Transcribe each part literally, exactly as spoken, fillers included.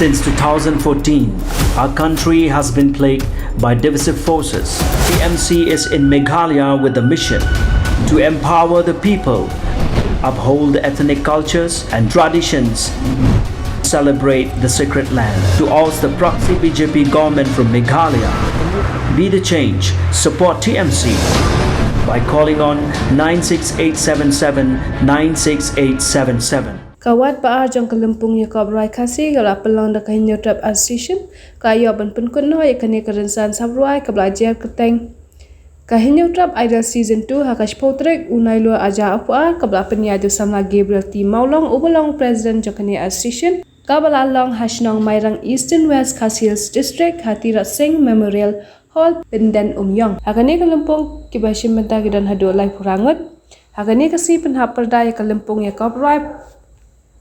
Since two thousand fourteen, our country has been plagued by divisive forces. T M C is in Meghalaya with the mission to empower the people, uphold ethnic cultures and traditions, celebrate the sacred land, to oust the proxy B J P government from Meghalaya. Be the change, support T M C by calling on nine six eight seven seven nine six eight seven seven. Ka wat ba ar jong ka lympung ïakop rwai Khasi ka la pynlong da ka Hynñiewtrep Association, ka ïoh ban pynkut noh ïa kane ka rynsan sap rwai kaba la jer kyrteng ka Hynñiewtrep Idol Season two ha ka shiphew tarik u Nailur arhajar arphew ar, kaba la pynïaid da u samla Gabriel T Mawlong uba long u president jong kane association, kaba la long ha shnong Mairang, Eastern West Khasi Hills District, ha Tirot Sing Memorial Hall, Pyndengumiong. Ha kane ka lympung kiba shim bynta ki don haduh laiphew phra ngut. Ha kane ka sngi pynhap pyrda ïa ka lympung ïakop rwai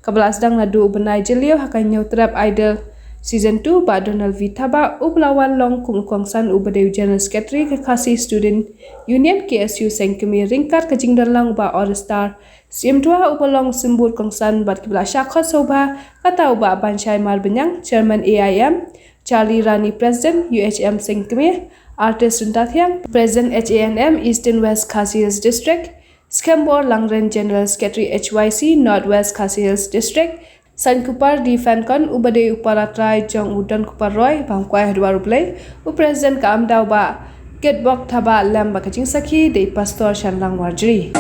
kaba la sdang naduh u bnai Jylliew ha ka Hynñiewtrep Idol Season two, Bah Donald V Thabah uba la wan long kum u kongsan uba dei u General Secretary ka Khasi Student Union, K S U, seng kmie, ryngkat ka jingdon lang u Bah Orestar Syiemdua uba long u symbud kongsan, bad kiba la shah khot sngewbha kata u Bah Banshai Marbaniang, Chairman A I M, Charlie Rani, President U H M seng kmie, Artist Ryntathiang, President H A N M Eastern West Khasi Hills District, Skhem Bor Langren, General Secretary H Y C North West Khasi Hills District, Sainkupar D Fankon uba dei u para trai jong u Donkupar Roy, ba ym kwai ha dwar U Blei, u President ka AMDA u Bah Kitbok Thabah, lem bad ka jingsakhi dei Pastor Shanlang Warjri.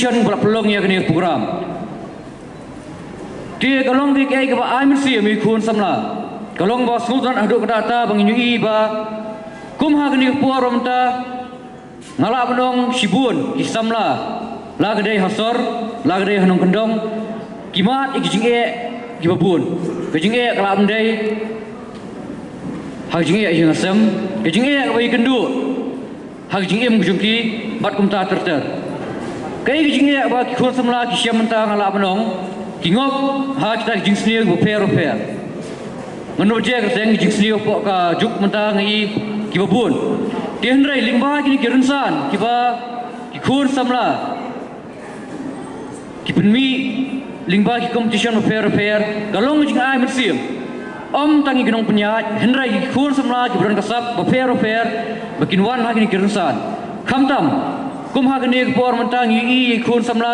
competition ba la pynlong ïa kane ka program. Te ka long kaei kaba ai mynsiem ïa ki khun samla. Ka long ba sngewtynnat haduh katta katta ba ngin ïohi ba kum ha kane ka por mynta nga lah ban ong shibun ki samla, la ka dei ha sor, la ka dei ha nongkyndong, ki mad ïa ki jingeh kiba bun. Ka jingeh ka lah ban dei ha ka jingeh ïing sem, ka jingeh kaba ïakynduh ha ka jingim ka jong ki bad kumta ter ter. Kaei ka jingeh ba ki khun samla ki shem mynta nga lah ban ong ki ngop ha kita ki jingsniew kiba pher ba pher. Ngan ym ju kyrteng ki jingsniew hapoh ka juk mynta nga i kiba bun. Te hynrei lyngba kine ki rynsan kiba ki khun samla ki pynmih lyngba ki competition bapher bapher, ka long ka jingai mynsiem ym tang ïa ki nongpynïaid hynrei ki khun samla kiba don ka sap bapher bapher ba kin wan ha kine ki rynsan. Khamtam kum ha kane ka por mynta ngi ïohi ïa ki khun samla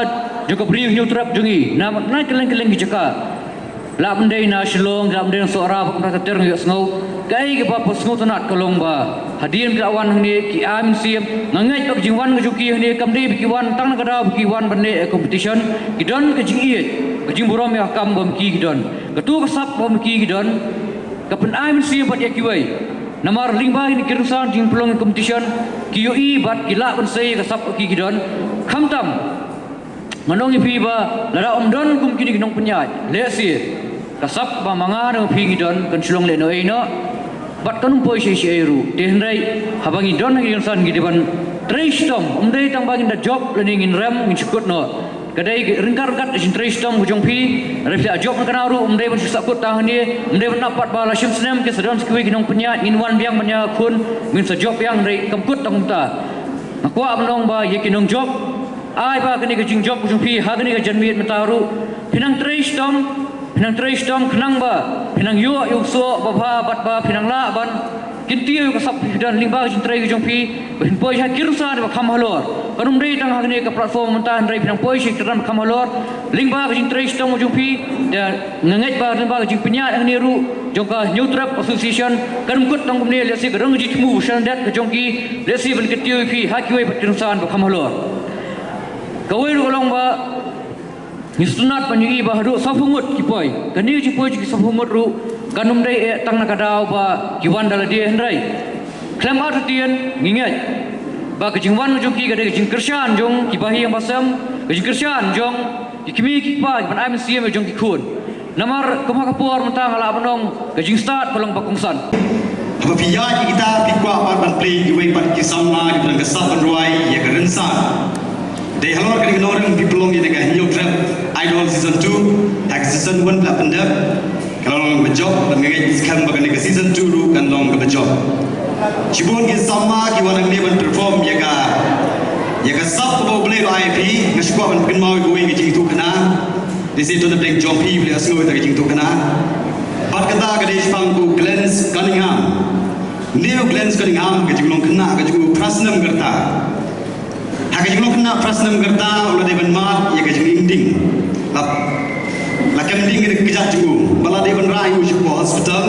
jong ka Bri Hynñiewtrep jong ngi na, na kylleng kylleng ki jaka. Lah ban dei na Shillong, lah ban dei na Sohra, ba kumta ter ter ngi ïohsngew. Kaei kaba phi sngewtynnat ka long ba hadien ki la wan hangne ki ai mynsiem, nga ngeit ba ka jingwan ka jong ki hangne kam dei ba ki wan tang na ka daw ba ki wan ban leh competition, ki don ka jingïeit, ka jingburom ïa ka kam ba ma ki ki don. Kato ka sap ba ma ki ki don ka pynai mynsiem bad ïa kiwei. Namar lyngba kine ki rynsan jingpynlong competition ki ïohi bad ki lah ban sei ïa ka sap ba ki ki don. Khamtam ngan ong ïa phi ba lada ym don kum kine ki nongpynïaid, lehse ka sap ba ma nga ne ma phi ngi don kan shu long lehnohei noh bad kan ym poi sha ei sha ei ruh. Te hynrei haba ngi don ha ki rynsan ngi dei ban trei shitom, ym dei tang ba ngin da jop lane ngin rem ngin shu kut noh. Ka dei ka ryngkat ryngkat ka jingtrei shitom ka jong phi. Lada phi la jop na ka daw ruh ym dei ban shu sah kut tang hangne, ym dei ban ap pat ba la shim snem ki sa don sa kiwei ki nongpynïaid ngin wan biang ban ïakhun, ngin sa jop biang, hynrei kam kut tang kumta. Nga kwah ban ong ba ïa ki nongjop, ai ba kane ka jingjop ka jong phi ha kane ka janmiet mynta ruh phi nang trei shitom, phi nang trei shitom khnang ba phi nang ïoh ïa u ksoh babha bad ba phi nang lah ban kyntiew ïa ka sap ba phi don lyngba ka jingtrei ka jong phi ba phin poi sha ki rynsan ba kham halor. Kan ym dei tang ha kane ka platform mynta hynrei phi nang poi sha ki rynsan ba kham halor lyngba ka jingtrei shitom ka jong phi. Te nga ngeit ba lyngba ka jingpynïaid hangne ruh jong ka Hynñiewtrep Association kan ym kut tang kumne, lehse ka don ka jingthmu ba shandet ka jong ki, lehse ban kyntiew ïa phi ha kiwei pat ki rynsan ba kham halor. Kawei ruh ka long ba ngi sngewtynnat ban ïohi ba haduh sawphew ngut ki poi. Kane ka jingpoi jong ki sawphew ngut ruh kan ym dei eh tang na ka daw ba ki wan da lade hynrei khlem artatien ngi ngeit ba ka jingwan ka jong ki ka dei ka jingkyrshan jong ki bahaïing bahasem, ka jingkyrshan jong ki kmie ki kpa kiban ai mynsiem ïa jong ki khun. Namar kum ha ka por mynta nga lah ban ong ka jingstad ka long ba kongsan. Haba phi ïaid ïa kita phi kwah pat ban plie ïa kiwei pat ki samla kiba don ka sap ban rwai ïa ka rynsan. Dei halor kane ka nongrim phi pynlong ïa ka Hynñiewtrep Idol Season two, ha ka Season one phi la pyndep, ka la long kaba jop, bad nga ngeit skhem ba kane ka Season two ruh kan long kaba jop. Shibun ki samla ki wan hangne ban perform ïa ka, ïa ka sap kaba U Blei u la ai ïa phi, nga shu kwah ban pynkynmaw ïa kawei ka jingïathuhkhana. Lehse to na pdeng jong phi phi la sngew ïa ka jingïathuhkhana. Bad kata ka dei shaphang u Clarence Cunningham. Une u Clarence Cunningham ka jinglong khynnah ka jong u phra snem ka rta. Ha ka jinglong khynnah phra snem ka rta u la dei ban mad ïa ka jingim ding. La, la kem ding ïa ka kjat jong u. Ba la dei ban rah ïa u shapoh hospital.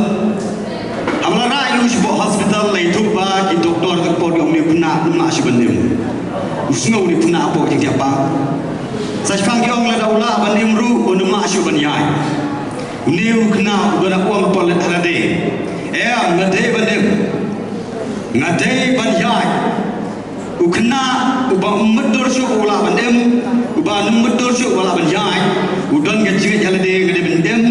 Haba la rah ïa u shapoh hospital la ïathuh ba ki doktor ka por ki ong une u khynnah ym lah shuh ban im. U sngew une u khynnah hapoh ka jingthiah ba. Sa shaphang ki ong lada u lah ban im ruh un ym lah shuh ban ïaid. Une u khynnah u don ïa u ong hapoh lade. Em, nga dei ban im. Nga dei ban ïaid. U khynnah uba ym mutdur shuh u lah ban im, uba ym mutdur shuh u lah ban ïaid, u don ka jingngeit ha lade, nga dei ban im,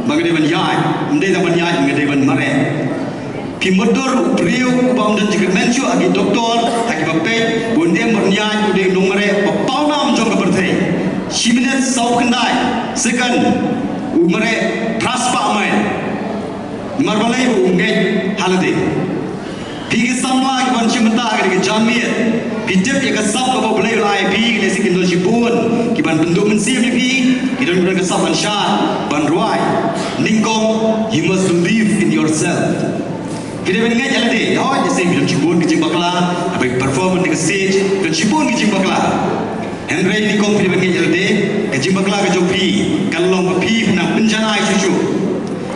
ba nga dei ban ïaid, ym dei tang ban ïaid, nga dei ban mareh. Phi mutdur u briew uba ym don jingkyrmen shuh ha ki doktor, ha kiba peit, ba un im, ba un ïaid, u dei u nongmareh ba pawnam jong ka pyrthei. Shi minit saw khyndai second u mareh phra spah mail. Namar balei? Ba u ngeit ha lade. Phi ki samla kiban shim bynta ha kane ka janmiet, phi tip ïa ka sap kaba U Blei u la ai ïa phi, lehse kin don shibun kiban pynduh mynsiem ïa phi, ki don, ki don ka sap ban shad, ban rwai. Nyngkong, you must believe in yourself. Phi dei ban ngeit ïa lade. Hooid, lehse ki don shibun ki jingbakla, haba phi perform on the stage, ki don shibun ki jingbakla. Hynrei nyngkong phi dei ban ngeit ïa lade, ka jingbakla ka jong phi kan long ba phi, phi nang pynjanai shuh shuh.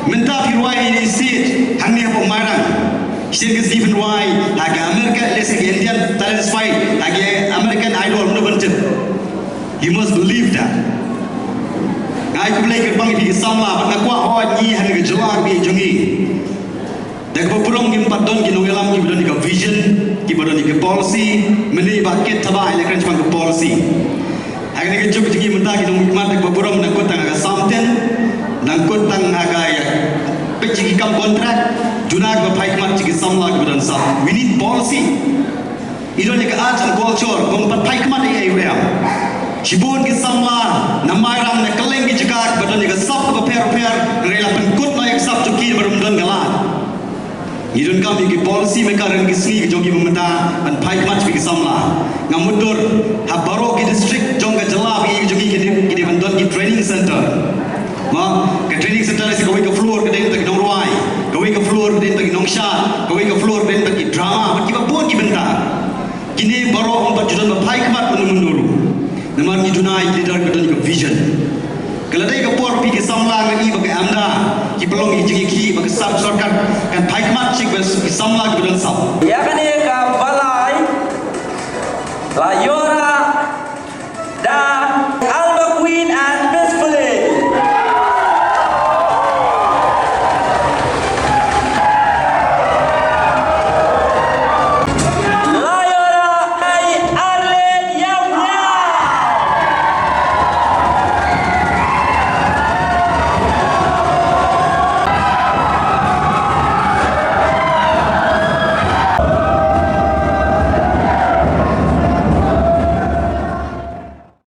Mynta phi rwai ïa ine i stage hangne hapoh Mairang. Shisien ka sngi phin rwai ha ka American, lehse ka Indian Talent Fight, ha ka American Idol, mano ban tip. You must believe that. Nga ai khublei kyrpang ïa phi ki samla, bad nga kwah hoi ngi ha kane ka jylla kaba ïeit jong ngi. Da kaba burom ngim pat don ki nongïalam kiba don ïa ka vision, kiba don ïa ka policy, mynne ba kit taba ïa la kren shaphang ka policy. Ha kane ka juk jong ngi mynta ki nongmihkhmat da kaba burom nang kut tang ha ka Sam Tin, nang kut tang ha ka ïa peit ki kam contract, duna kaba phai khmat ki samla kiba don sap. We need policy. I don ïa ka art and culture, kong pat phai khmat ïa i wei. Shibun ki samla na Mairang na kylleng ki jaka ba don ïa ka sap kaba pher pher, hynrei la pynkut noh ïa ka sap jong ki ba ym don ka lad. Ngi don kam ïa ki policy maker ïa ki sngi ki jong ki ba mynta ban phai khmat ïa ki samla. Nga mutdur ha baroh ki district jong ka jylla ba ïeit jong ngi ki dei, ki dei ban don ki training center. Ma, ka training center sa kawei ka floor ka dei tang ki nongrwai, kawei ka floor ka dei tang ki nongshad, kawei ka floor ka dei tang ki drama, bad kiba bun ki bynta. Kine baroh ym pat ju don ba phai khmat mynno mynno ruh. Namar ngi duna ïa ki leader kiba don ka vision. Ka la dei ka por phi ki samla, nga i ba ka AMDA, ki pynlong ki jingïakhih bad ka sap sorkar kan phai khmat sha ki samla kiba don sap. Ïa kane ka balai la ïoh